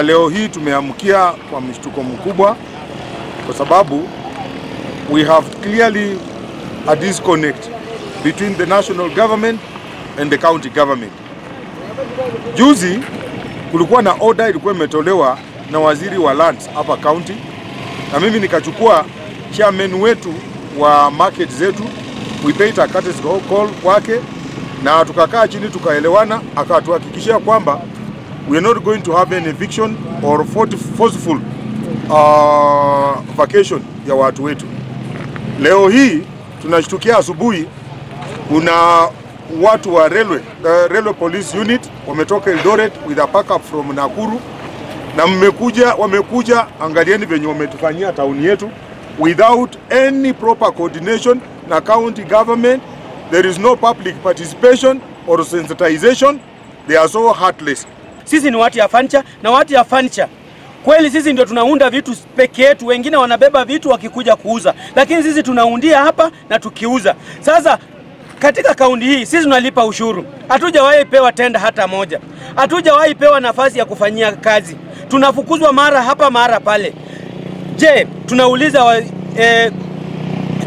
Leo hii tumeamkia kwa mshtuko mkubwa kwa sababu we have clearly a disconnect between the national government and the county government. Juzi kulikuwa na order ilikuwa imetolewa na waziri wa lands hapa county, na mimi nikachukua chairman wetu wa market zetu, we paid a courtesy call kwake na tukakaa chini tukaelewana, akatuhakikishia kwamba we are not going to have an eviction or forceful vacation ya watu wetu. Leo hii tunashtukia asubuhi kuna watu wa railway, the railway police unit wametoka Eldoret with a backup from Nakuru, na wamekuja, angalieni venye wametufanyia town yetu without any proper coordination na county government. There is no public participation or sensitization. They are so heartless. Sisi ni watu ya furniture, na watu ya furniture kweli sisi ndio tunaunda vitu peke yetu, wengine wanabeba vitu wakikuja kuuza, lakini sisi tunaundia hapa na tukiuza. Sasa katika kaunti hii sisi tunalipa ushuru, hatujawahi pewa tenda hata moja, hatujawahi pewa nafasi ya kufanyia kazi, tunafukuzwa mara hapa mara pale. Je, tunauliza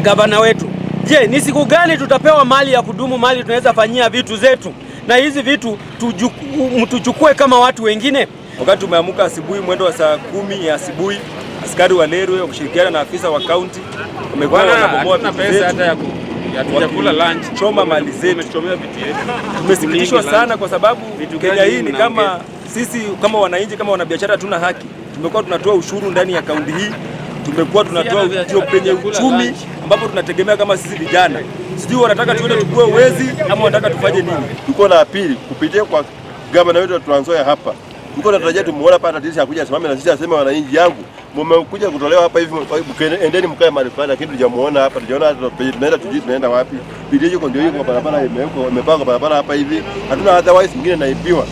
gavana wetu, je, ni siku gani tutapewa mali ya kudumu, mali tunaweza fanyia vitu zetu, na hizi vitu mtuchukue kama watu wengine? Wakati tumeamka asubuhi mwendo wa saa 10 ya asubuhi, askari wa Lerwe wakishirikiana na afisa wa county wamekuwa wanabomoa vitu zetu, hatujakula lunch, choma mali zetu. Tumesikitishwa sana kwa sababu Kenya hii ni kama sisi kama wananchi, kama wanabiashara hatuna haki. Tumekuwa tunatoa ushuru ndani ya kaunti hii, tumekuwa tunatoa ndio penye uchumi ambapo tunategemea kama sisi vijana. Sijui wanataka tuende tukue wezi ama wanataka tufanye nini. Tuko na apili kupitia kwa gavana wetu wa Trans Nzoia hapa. Tuko tunatarajia tumuone hapa tatizo akuja asimame na sisi aseme, wananchi yangu mmekuja kutolewa hapa hivi, endeni mkae mahali fulani, lakini tujamuona hapa, tujaona tunaenda tujui tunaenda wapi. Bidii yuko ndio yuko barabara imewekwa, imepangwa barabara hapa hivi, hatuna otherwise nyingine naibiwa.